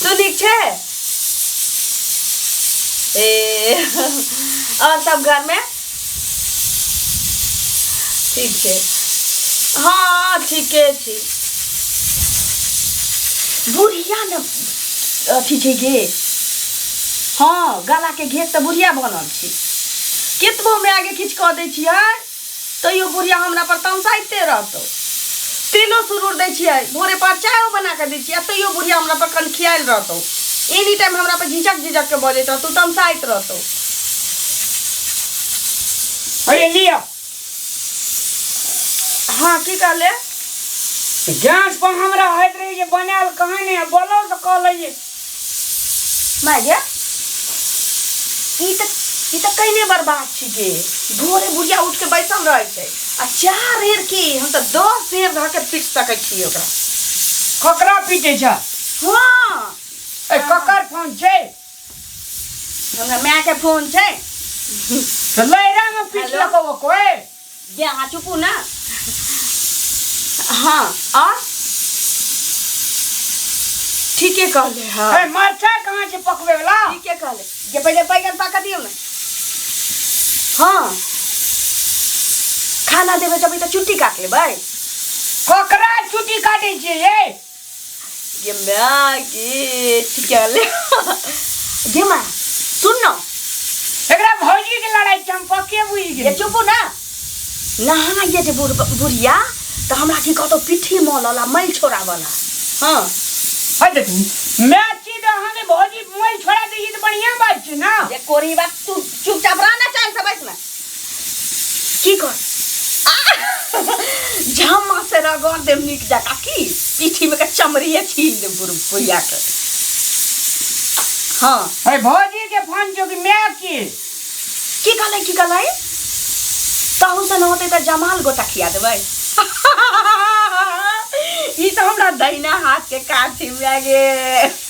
तू नीक छै ए और सब घरमे ठीक छै हँ ठीके छी बुढ़िया ने अथी छै गे हँ गलाके घेट तऽ बुढ़िया बनल छै केतबो मायके किछु कऽ दै छियै तैयो बुढ़िया हमरा पर तमसाइते रहतौ तेलो सुरूर दै छियै भोरे पर चायो बना कऽ दै छियै आ तैयो बुढ़िया हमरा पर कनखियायल रहतौ एनी टाइम हमरा पर झिझक झिझक के बजैत रहतौ तमसाइत रहतौ अरे लिअ हाँ की कहले गैस पर हमरा होइत रहै जे बनायल कहाँ नहि बोलो तऽ कहलै जे माय गे ई तऽ कहिने बर्बाद छी गे भोरे बुढ़िया उठ के बैसल रहै छै आ चार हेर की हम तऽ 10 हेर धऽ के पीट सकै छी ओकरा ककरा पीटै छ हाँ ए ककर फोन छै हमरा माय के फोन छै तऽ लैरा में पीट हेलो? लको कोई जे अहाँ चुपू ना हाँ और ठीके कहले हाँ ए मरचाइ कहाँ छै पकबै वाला ठीके कहले जे पहिले बैगन पाकऽ दियौ ने हाँ खाना देबै जबै तऽ चुट्टी काट लेबै ककरा चुट्टी काटै छियै ये गे माय गे ठीक कहले गे माँ सुन न एकरा भौजी के लड़ाई छै हम पक्के बुझि ये गेली चुपू ना नहा ये जे बुढ़िया तऽ हमरा की कहतौ पिट्ठी मलला मैल छोड़ावला हाँ हट मैं छी तऽ अहाँके भौजी मोल छोड़ा दै छी तऽ बढ़िआँ बात छै ने जे कोरी बात तू चुपचाप रह ना चैन से बैस ना की कर झमा से रगड़ देम नीक जकाँ की पीठी में के चमड़िए छील देम बुढ़िया के हाँ अरे भौजी के फोन छौ कि my के की कहलै की कहलै तहू से न होतै तऽ जमाल गोटा खिया देबै ई तऽ हमरा दहिना हाथ के काज छी माय गे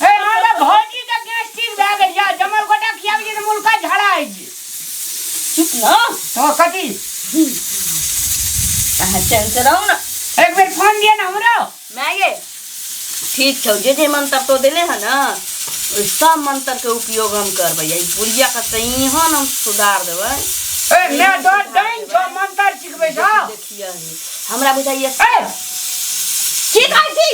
हे हमरा भौजी के गैस ठीक भए गेल या जमल गोटा खियाबै छै तऽ मुलका झाड़ा होइ छै चुप न तो कथी अहाँ चैन से रहू न एक बेर फोन दिअ ने हमरो माय गे ठीक छौ जे जे मंत्र तो देले है ना ओहि सब मंत्र के उपयोग हम करबै ई बुढ़िया के तऽ एहन हम सुधार देबै ए मैं तो डाइन छौ मंत्र सिखबै छौ देखिए हमरा बुझाइए ए की कहै छी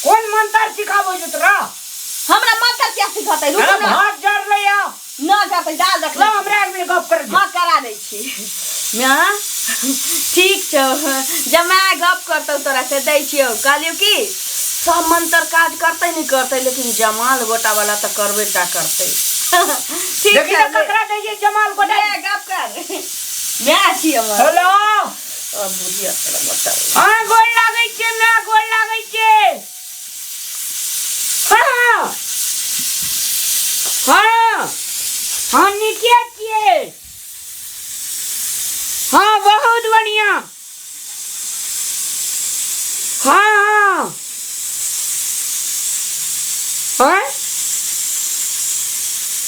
कोन मंत्र सिखाबै छौ तोरा हमरा मंत्र क्या सिखतै रुकू हमरा ना भात जरलै या ना जाते दाल रख ला हमरा एक बेर गप कर दे हाँ करा दै छी माँ ठीक छौ जब माय गप करतौ तोरा से दै छियौ कहलियौ कि सब मंत्र काज करतै नहि करतै लेकिन जमाल गोटा वाला तऽ करबे टा करतै ठीक देखी छै तऽ ककरा दै छै जमाल गोटा ले गप कर माय छी हमर हेलो अब बुढ़िया तोरा बताउ हाँ गोर लागै छै माय गोर लागै छै हाँ हाँ हम नीके छियै हाँ बहुत बढ़िया हाँ हाँ हाँ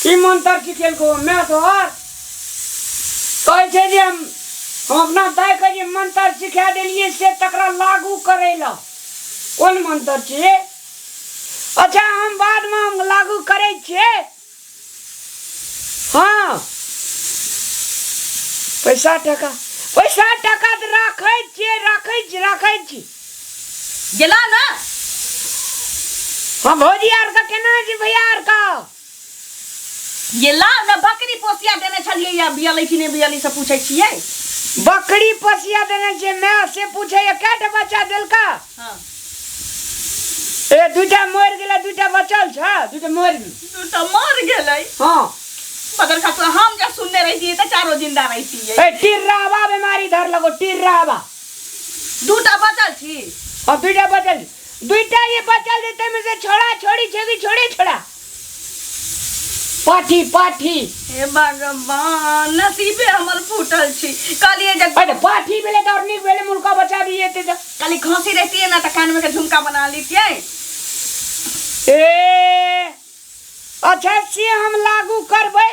की मंत्र सिखेलको मैं तोहर कहै छै जे हम हम अपना दाइके जे मंत्र सिखा देलियै से तकरा लागू करै लए कोन मंत्र छियै अच्छा हम बादमे हम लागू करै छियै हँ पैसा टाका पैसा टाका तऽ राखै छियै राखै छी राखै छी गेला ना हँ भौजी आरके केना छै भैया आरके ये लाव ना बकरी पोसिया देने छलियै या बियलै कि नहि बियलै से पूछै छियै बकरी पोसिया देने छियै माय से पूछैया कएटा बच्चा देलका हाँ ए दूटा मरि गेलै दूटा बचल छ दूटा मरि गेलै दूटा मर गेलै हाँ मगर खतरा हम जब सुनने रहितियै तऽ चारो जिंदा रहितियै ए टिर्रावा बीमारी धर लगो टिर्रावा दूटा बचल छी हाँ दूटा बचल दूटा ये बचल छै ताहिमे से छोड़ा छोड़ी छै कि छोड़े छोड़ा पाठी पाठी हे भगवान नसीबे हमर फूटल छी कहलियै जे अरे पाठी भेलै तऽ आओर नीक भेलै मुर्गा बचा भी जेतै तऽ कहली खांसी रहितियै ने तऽ कानमे के झुमका बना लितियै ए अच्छा से हम लागू करबै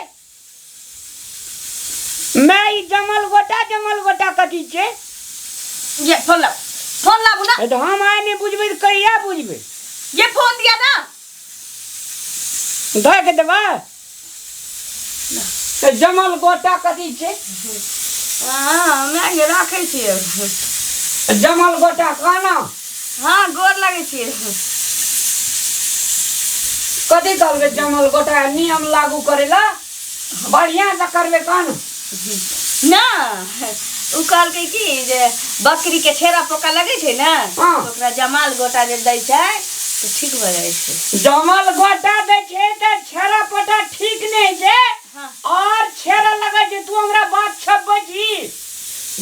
मैं ई जमल गोटा जमल गोटा कथी छै ये फोन लाबू फोन लाबू ना ए तऽ हम आइ नहि बुझबै तऽ कहिया बुझबै ये फोन दिया ना धऽ के देबै तऽ जमल गोटा कथी छै हँ माय राखै छियै जमल गोटा कहना हँ गोर लगै छियै कथी कहलकै जमल गोटा नियम लागू करै ला बढ़िआँ से करबै कहन ना ओ कहलकै कि जे बकरीके छेड़ा पोका लगै छै ने हँ। तऽ ओकरा जमाल गोटा जे दै छै तऽ ठीक भऽ जाइ छै जमल गोटा दै छै तऽ छेड़ा पोटा ठीक नहि छै हँ। और छेड़ा लगै छै तू हमरा बात छपबै छी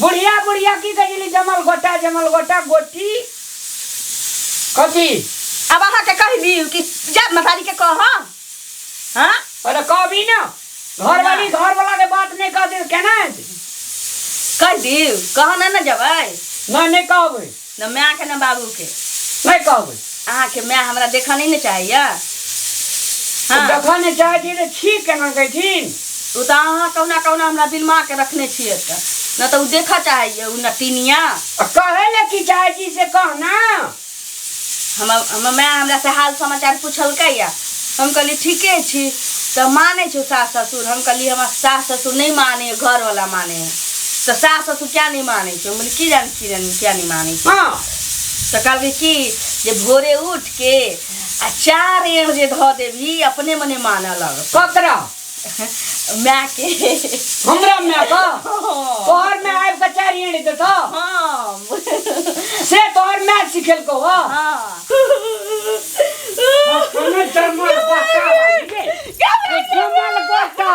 बुढ़िया बुढ़िया की कहै छली जमल गोटा जमल गोटा गोटी कथी आब अहाँके कहि दियौ कि जा मतारीके कह हाँ अरे कहबी ना घरवाली घरवाला के बात नहीं कहती तऽ केना हेतै कहि दियौ कह ने ने जेबै नहि नहि कहबै न मायके न बाबूके नहि कहबै अहाँके माय हमरा देखऽ नहि ने चाहैया हाँ देखऽ नहि चाहै छी तऽ छी केना कहथिन ओ तऽ अहाँ कहुना कहुना हमरा बिलमा के रखने छियै तऽ न तऽ ओ देखऽ चाहैया ओ नटिनिया आ कहै लए की चाहै छी से कह ना हमर हमर माय हमरा से हाल समाचार पुछलकै या हम कहली ठीके छी तऽ मानै छौ सास ससुर हम कहली हमर सास ससुर नहि माने है घरवाला माने है तऽ सास ससुर क्या नहि मानै छै हम कहली की जान की जान क्या नहि मानै छै हँ तऽ कहलकै की जे भोरे उठ के आ चार एण जे धऽ देबही अपने मने मानऽ लगत ककरा मायके हमरा माय का तोहर माय आबि कऽ चारि एड़ी देतौ हँ से तोहर माय सिखेलकौ हँ हँ कोनो जमल गोटा बाजी गे। ए जमल गोटा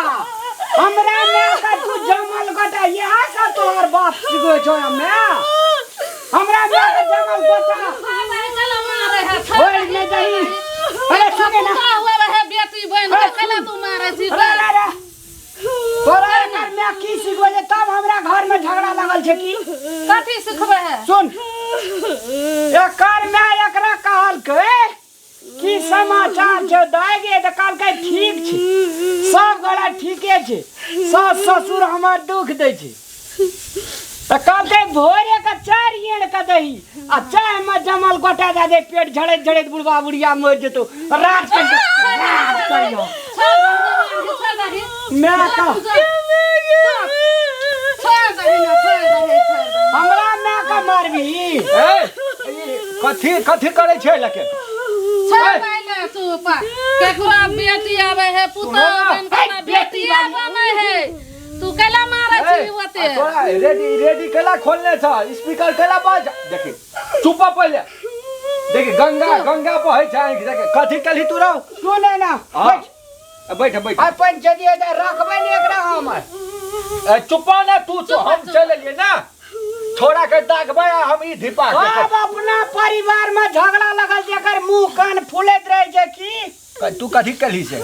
हमरा माय का तू जमल गोटा इएह सब तोहर बाप सिखबै छौ माय हमरा माय का जमल गोटा होय नहि दही अरे सुने ना बेटी बन के कैला तू मारै छी अरे अरे अरे तोरा एकर माय की सिखबै छै तब हमरा घर में झगड़ा लागल छै की कथी सिखबै है सुन एकर माय एकरा कहलकै की समाचार छै दाइ गे तऽ कहलकै ठीक छै सब गोरा ठीके छै सास ससुर हमर दुख दै छै तऽ कहलकै भोरे के चारि एण के दही आ चाय में जमल गोटा दए दे पेट झड़ैत झड़ैत बुढ़बा बुढ़िया मरि जेतौ रात के रात करियो छोड़ दही माय का छोड़ दही ना छोड़ दही छोड़ दही हमरा माय के मारबी ए, ई कथी कथी करै छै लके छोड़ पहिले चुप केकरो बेटी आबै है पुतोह सुनो ना। बन के बेटी बेटी बनै है तू कैला मारै ए, छी ओते आ तोरा रेडी रेडी केला खोलने छ स्पीकर केला बाज देखी चुप पहिले देखी गंगा गंगा बहै छै आँखि देखे कथी केलही तू रौ सुने ना हाँ। बैठ बैठ बैठ अपन चलिए तऽ रखबै ने एकरा हम ए, चुप ना तू तो हम चलि एलियै ना छोड़ा के दागबै आ हम ई धिपा के अब अपना परिवार में झगड़ा लगल छै एकर मुंह कान फूलैत रहै छै की तू कथी केलही से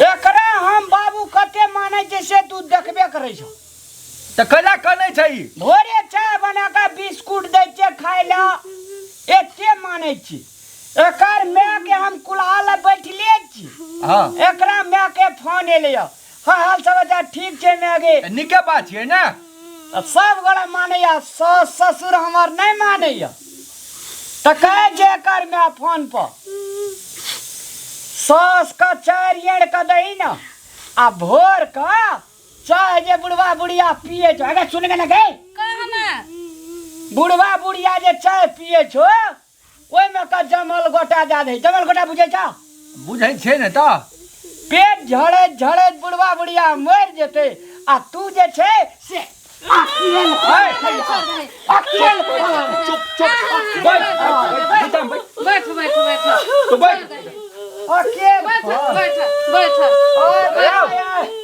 एकरा हम बाबू कते मानै छै से तू देखबे करै छौ तऽ कैला कनै छै ई भोरे चाय बना कऽ बिस्कुट दै छियै खाय लए एते मानै छी एकर माय के हम कुल्हा लए बैठले छी हँ एकरा माय के फोन एलै हँ हाल समाचार ठीक छै माय गे नीके बात छियै ने सब गोरा मानैया सास ससुर हमर नहि मानैया तऽ कहै छै एकर माय फोन पर सास के चारि एड़ के दही ने आ भोर के चाय जे बुढ़वा बुढ़िया पिए छौ अगर सुन के ने गई कह ना बुढ़वा बुढ़िया जे चाय पिए छौ ओहिमे के जमल गोटा दए दही जमल गोटा बुझै छौ बुझै छियै ने तऽ पेट झड़ैत झड़ैत बुढ़वा बुढ़िया मरि जेतै आ तू जे छै से अकेल अकेल चुप चुप बैठ बैठ बैठ बैठ बैठ बैठ तू बैठ अकेल बैठ बैठ बैठ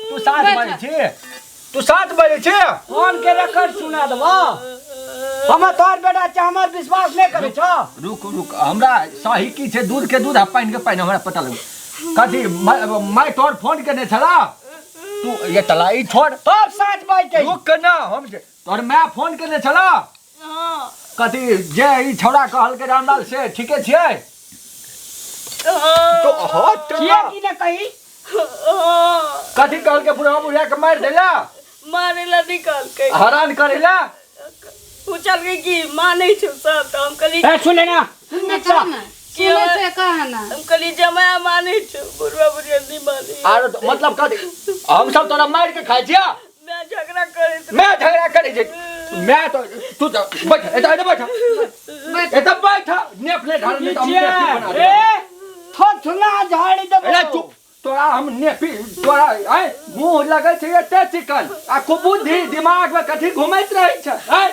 तू साथ बजै छी तू साथ बजै छी फोन के रिकॉर्ड सुना देबो हमर तोहर बेटा छै हमर विश्वास नहि करै छौ रुक रुक हमरा सही की छै दूध के दूध आ पानि के पानि हमरा पता लग कथी माय तोहर फोन केने छला तू ये तला ई छोड़ तब साँझ बाजतै रुक के ना हम तोहर my phone केने छला हँ कथी जे ई छौड़ा कहलकै रामलाल से ठीके छियै तो हट छियै कि ने कही कथी कहलकै बुढ़ा बुढ़िया के मारि देला मारे ला निकलकै हरान करेला पूछलकै कि मानै छौ सब तऽ हम कहली ए सुन ले ना सुनै छै कह ना हम कहली जमाया मानै छौ बुढ़वा बुढ़िया नहीं मानी। आरो मतलब कथी हम सब तोरा मारि के खाइ छिया? मैं झगड़ा करैत। मैं झगड़ा करै छै? मैं तो तू तो बैठ, एतऽ एतऽ बैठ, एतऽ बैठ। नेप ले ढाल नहीं तो हम नेपी बना देब। ए थोथना झाड़ी देबो। अरे चुप, तोरा हम नेपी तोरा आय मुंह लगै छै एते चिकन आ कुबुद्धि दिमाग में कथी घुमैत रहै छै आय?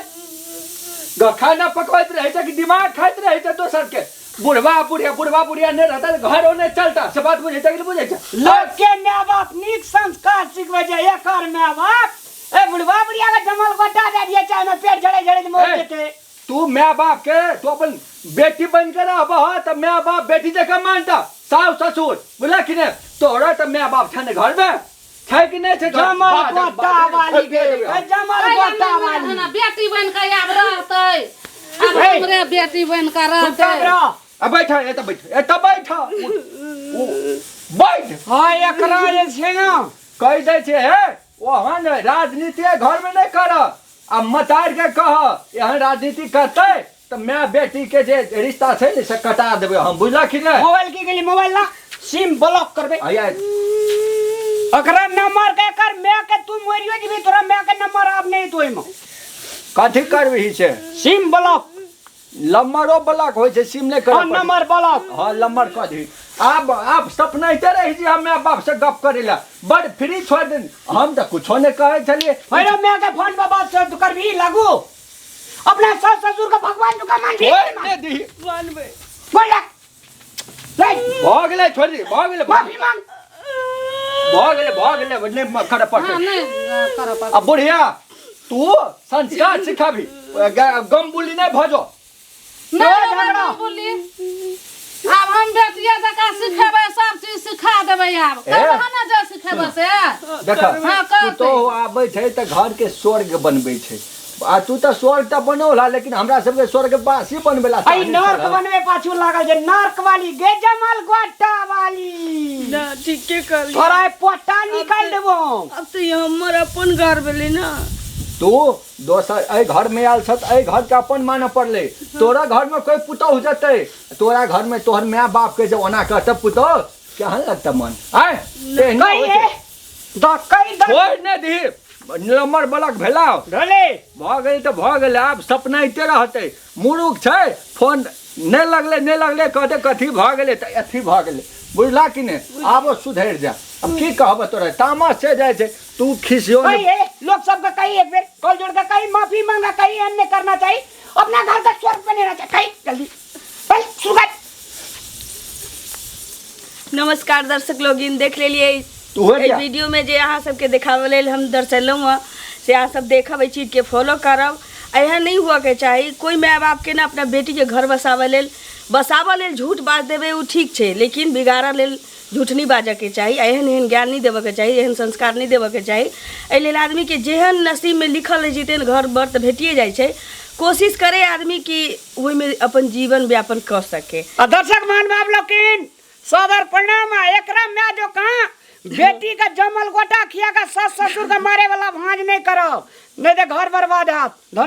खाना पकबैत रहै छै कि दिमाग खाइत रहै छै दोसर के? बुढ़वा बुढ़िया, बुढ़वा बुढ़िया नहि रहता तऽ घरो नहि चलता, से बात बुझै छै कि नहि बुझै छै? लोक के माय बाप नीक संस्कार सिखबै छै, एकर माय बाप ए बुढ़वा बुढ़िया के जमल गोटा दे दिए चाहे में पेट झड़े झड़े मर ए, जेते। तू माय बाप के तू अपन बेटी बन के रहबह तऽ माय बाप बेटी जकाँ मानता, सास ससुर, बुझलक कि नहि? तोरा तऽ माय बाप छह ने घर में, छै कि नहि छै? जमल गोटा वाली गे, जमल गोटा वाली। बेटी बन के आब रहतै, आब हमरे बेटी बन के रहतै। आ बैठ, एतऽ बैठ, एतऽ बैठ, बैठ। हाँ एकरा जे छै ने कहि दै छै हे, ओहन राजनीति घरमे नहि कर आ मतार के कह, एहन राजनीति करतै तऽ माय बेटी के जे रिश्ता छै ने से कटा देबै हम, बुझलक कि नहि? मोबाइल की गेली? मोबाइल ला, सिम ब्लॉक करबै। आया ओकरा नंबर के कर my के तू मरियो जेबी, तोरा my के नंबर आब नहीं तो ओइमे। कथी करबही से? सिम ब्लॉक। लम्बरो ब्लॉक होइ छै, सिम नहि करऽ। Number block. हाँ लम्बर कऽ दही। आब आब सपनाइते रहै छी हम माय बाप से गप करै लए, बड़ फ्री छोड़ि देन। हम तऽ कुछो नहि कहै छलियै। हेलो my के फोन पर बात से तू करबी लागू अपना सास ससुर के भगवान तुका मान भी। छोड़ि नहि दही। मानबै। बोल ले। भऽ गेलै, छोड़ि दही, भऽ गेलै। माफी मांग। भऽ गेलै, भऽ गेलै, नहि करऽ पड़तै। नहि करऽ पड़तै। आ बुढ़िया तू संस्कार सिखाबी, गम बुली नहि भऽ जो। नहि बोली, आब हम बेटिया जकाँ सिखेबै, सब चीज सिखा देबै। आब करबह ने जे सिखेबै से। देख, पुतोहु आबै छै तऽ घरके स्वर्ग बनबै छै, आ तू तऽ स्वर्ग तऽ बनौला, लेकिन हमरा सबके स्वर्ग बासी बनबेला। अई नर्क बनबे पाछू लागल जे नर्क वाली गे, जमल गोटा वाली। ना ठीके कहली, तोरा पोटा निकाल देबो। अब तऽ ई हमर अपन घर भेलै ना। तू दोसर एहि घर में आयल छ तऽ एहि घर के अपन मानऽ पड़लै। तोरा घर में कोई पुतोहु जेतै, तोरा घर में तोहर माय बाप के जे ओना कहतै पुतोहु, केहन लगतै मन? आय एहना होइ छै। छोड़ि नहि दही, नम्बर ब्लॉक भेला भेलै, भऽ गेल तऽ भऽ गेलै। आब सपनाइते रहतै, मुरुख छै। फोन नहि लगलै, नहि लगलै कहतै कथी भऽ गेलै तऽ अथी भऽ गेलै, बुझला कि नहि? आब ओ सुधरि जा। आब की कहबऽ तोरा, तामस से जाइ छै, तू खिसियो कही है लोग सबके, कही एक बेर कॉल जोड़ के कही माफी मांगा, कही एहन नहीं करना चाहिए, अपना घर का स्वर्ग बनेना चाहिए, कही जल्दी चल शुरू कर। नमस्कार दर्शक लोगिन, देख लेलिए तू एहि वीडियो में जे अहाँ सबके देखाबऽ लेल हम दर्शेलहुँ हँ से अहाँ सब देखब, एहि चीजके फॉलो करब। एहन नहि हुअके चाही कोइ माय बापके ने अपना बेटीके घर बसाबऽ लेल, बसाबऽ लेल झूठ बाज देबै ओ ठीक छै, लेकिन बिगाड़ऽ लेल झूठ नहि बाजऽके चाही। एहन एहन ज्ञान नहि देबऽके चाही, एहन संस्कार नहि देबऽके चाही। एहि लेल आदमीके जेहन नसीबमे लिखल रहै छै तेहन घर बर तऽ भेटिए जाइ छै। कोशिश करै आदमी कि ओहिमे अपन जीवन व्यापन कऽ सकै। आ दर्शक महानुभाव लोकिन सदर प्रणाम। आ एकरा माय जो कहाँ बेटी के जमल गोटा खिया के सास ससुर के मारे वाला भांज नहीं करब, नहीं तो घर बर्बाद हैत।